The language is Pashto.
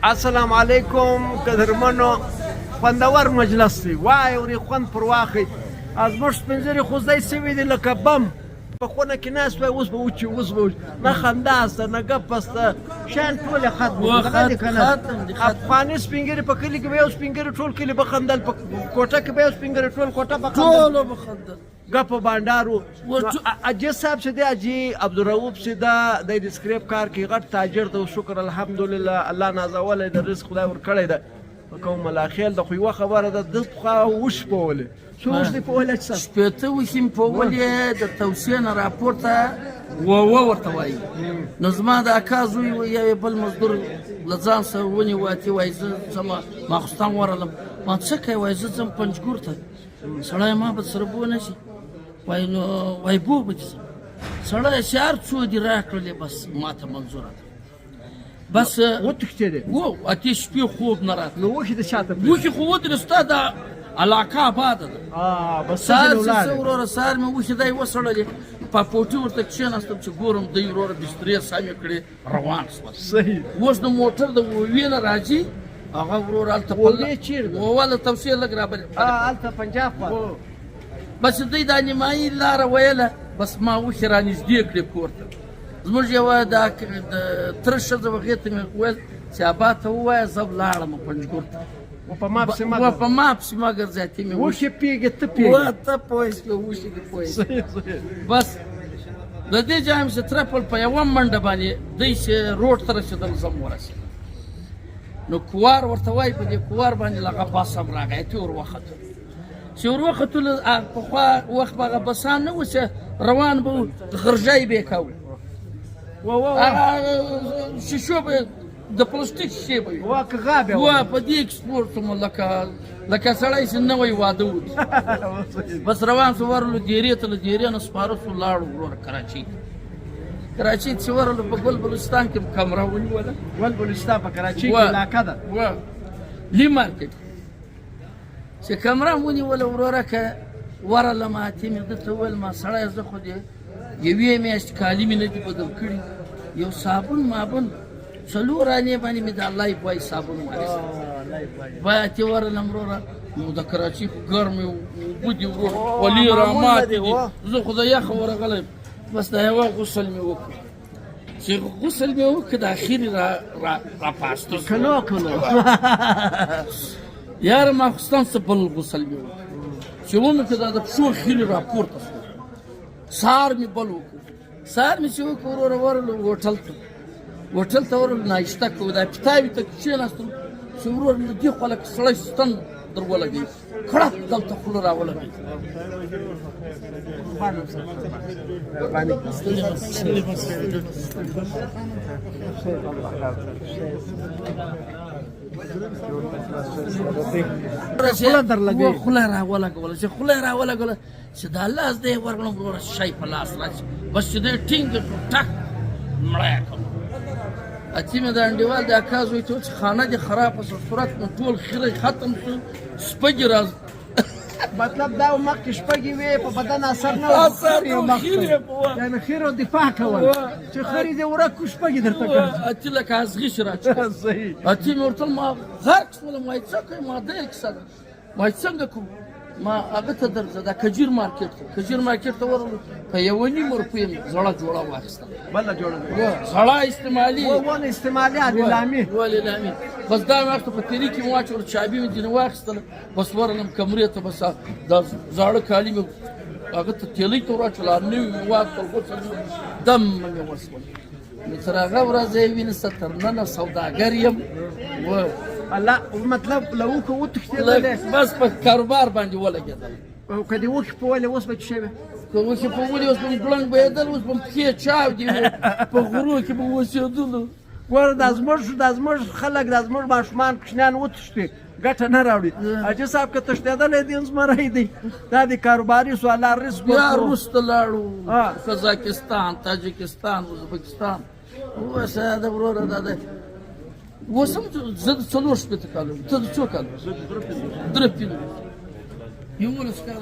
السلام علیکم قدرمنو، خوندور مجلس دی، وای اوري خوند پر واخی. زموږ سپین ږیري خو ځای سوي دي لکه بم، په خونه کې ناست وای، اوس به وچي، اوس به وچي، نه خندا سته نه ګپ سته، شیان ټول ختم دي. دغه دي که نه؟ ختم دي، ختم. افغاني سپین ږیري په کلي کې به یو سپین ږیري ټول کلي به خندل، په کوټه کې به یو سپین ږیري ټول کوټه به خندل، ټولو به خندل. ګپ و بانډار و. حاجي صاحب چې دی، حاجي عبدالرؤف چې ده، دی د سکریپ کار کوي، غټ تاجر دی، شکر الحمدلله، الله نازولی د رزق خدای ورکړی ده. کوم ملاخېل ده، خو یوه خبره ده، ده پخوا اوښ پوولې، څو اوښ دې پوولې حاجي صاحب؟ 60 اوښې مې پوولې، د توسې نه راپورته ووه ورته وایي. نو زما د اکا زوی و، یو یې بل مزدور له ځان سره ونیو، اتې وایي زه ځم ماخوستن ورغلم، ما څه کوې؟ وایي زه ځم پنجګور ته. سړی ما به سره بوه نه شي، وایي نو وایي بوه به دې ځم. سړی چې هر څو دې راکړلې بس ما ته منظوره ده بس. وتښتېدې؟ و اتې شپې خوب نه راته. نو اوښې د چا ته پرېږدې؟ اوښې خو ودرې، ستا دا علاقه آباده ده. بس. سهار څه چې څه ولاړې؟ وروره، سهار مې اوښې دی وسړلې، په پوټي ورته کښېناستم چې ګورم دی وروره بسترې سمې کړې، روان شول. اوس نو موټر د اووې نه راځي، هغه ورور هلته اووې چېرې ده؟ اووه له توسې لږ رابلې. هلته پنجاب خوا. بس دوی دا نیمایي لاره ویله، بس ما اوښې رانږدې کړې کور ته. زموږ یوه د تره ښځه وه، هغې ته مې وویل چې ابا ته ووایه زه ولاړم پنجګور ته. و په ما پسې مه و په ما پسې مه ګرځه، اتې مې اوښې پېږې، ته پېږې. و ته پوه شوې، اوښې دې پوه شوې. صحیح. بس د دې ځای مې چې ترپل په یوه منډه باندې دی چې روډ ته رسېدل، زه هم ورسېدم. نو کوار ورته وایي، په دې کوار باندې لغه بس هم راغی، اتې ور وختو. چې ور وختلو، پخوا وخت به هغه بسان نه و چې روان به و، غرژی به یې کاوه، هغه شیشو به د پلاستیک شیشې به وي. و که غا به و په دې کې سپور شوم لکه سړی چې نوی واده وکړي. بس روان شو، ورغلو دیرې ته، له دیرې نه سپاره شو لاړو وروره کراچۍ ته. کراچۍ ته چې ورغلو، په ګل بلوچستان کې مې کمره ونیوله. ګل بلوچستان په کراچۍ کې علاقه ده. و لی مارکیټ چې کمره مې ونیوله وروره، که ورغلم، اتې مې ده ته وویل، ما سړی زه خو دې یوې میاشتې کالي مې نه دي بدل کړي، یو صابون مابون څلور انې باندې مې د لایف بوای صابون واخیست. بیا اتې ورغلم وروره، نو د کراچۍ خو ګرمې اوبه دي وروره، خولې راماتې دي، زه خو د یخه ورغلی. بس د یوه غسل مې وکړ، چې غسل مې وکړ، د اخري را را را پاسته شو. کلو کلو. یاره ماخوستن څه بل غسل مې وکړ، چې ومې کړ دا د پښو خیرې راپورته شو. سهار مې بل وکړ، سهار مې چې وکړ وروره، ورغلو هوټل ته، هوټل ته ورغلو ناشته کوو، دا پیتاوي ته کښېناستلو چې ورور له دې خوا لکه سړی ستن در ولګوي، کړپ دلته خوله راولګوي. خوله درلګوي. خوله یې راولګوله، چې خوله یې راولګوله چې دا لاس دی ورغلم وروره، شی په لاس راشي، بس چې دی ټینګ کړو، ټک مړه یې کړم. اتې مې د انډیوال د اکا زوی ته چې خانه دې خرابه شوه، صورت مې ټول خیری ختم شو، سپږې را مطلب دا مخکې شپږې وې په بدن اثر نه و، اثر نه و، خیرې په وه. یعنې خیرو دفاع کول چې خرې دې ورک کړو، شپږې درته ګرځي. اتې لکه ازغي شي راچوي. اتې مې ورته ما غرق شولم، وایي څه کوې؟ ما دی کیسه ده، وایي څنګه کوم؟ ما هغه ته درځه دا کجیر مارکیټ ته، کجیر مارکیټ ته ورغلو، په یوه نیمه روپۍ مې زړه جوړه واخیسته. بله جوړه زړه استعمالي ونه استعمالي لیلامي. و لیلامي. بس دا مې واخیسته، په تیلي کې مې واچول، چابي مې ځینې واخیستله، بس ورغلم کمرې ته، بس دا زاړه کالي مې هغه ته تیلۍ ته ور واچول، نوي مې واخیستل، غسل مې دم مې وسول. نو تر هغه ورځې وینسته تر ننه سوداګر یم. و الله مطلب له اوښه وتښتېدلې؟ بس په کاروبار باندې ولګېدل. او که دې اوښې په ولې اوس به څه شی وي؟ که اوښې په ولې اوس به مې ګړنګ بهېدل، اوس به مې پښې چاودې وې، په غرو کې به اوسېدلو. ګوره دا زموږ خلک، دا زموږ ماشومان کوچنیان وتښتي، ګټه نه راوړي. حاجي صاحب که تښتېدلی دی زمری دی، دا دی کاروباري سو، الله رزق بیا ورکړو. روس ته لاړو، قزاقستان، تاجکستان، ازبکستان. اوس دا وروره دا دی اوس هم زه د 64 کالو، ته د څو کالو؟ درې پنځه 11 کاله.